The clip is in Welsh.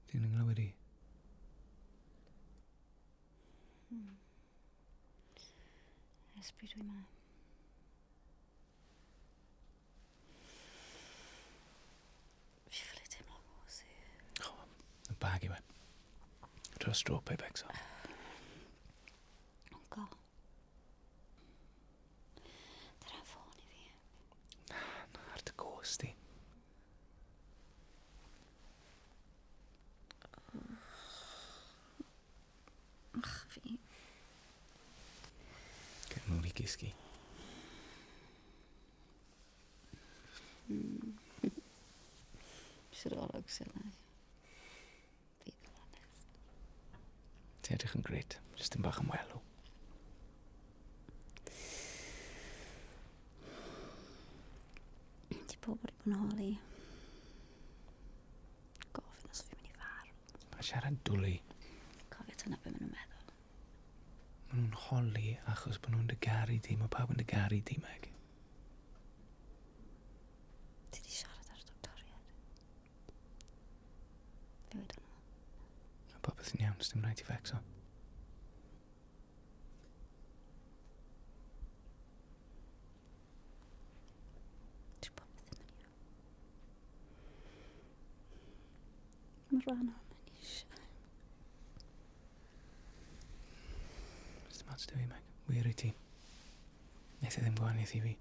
Ti'n yng nghlywed i? Ers pryd dwi 'ma? Fi ffili teimlo cosi. O, y bag yw e. Dros dro, pe becso. Uncle. Dyna'n ffôn i fi. Na, na, ar dy gos di. Ach fi. Cer nôl i gysgu. Siwr olwg sydd yna. Bydd yn onest. Ti'n edrych yn gret, jyst yn bach yn welw. Di pobl wedi bod yn holi. Gofyn os fi'n mynd i farw. Mae siarad dwlu. Cofio dyna be maen nhw'n meddwl. Maen nhw'n holi achos bod nhw'n dy garu di. Mae pawb yn dy garu di, Meg. Ti di siarad ar y doctoriad. Fe wedi hwnna. Mae popeth yn iawn, dim rhaid i fecso. Dyw popeth ddim yn iawn. Mae rhan o'n yn eisiau. Dim ots dy fi, Meg. Wir i ti. Wnaeth e ddim gwahaniaeth i fi.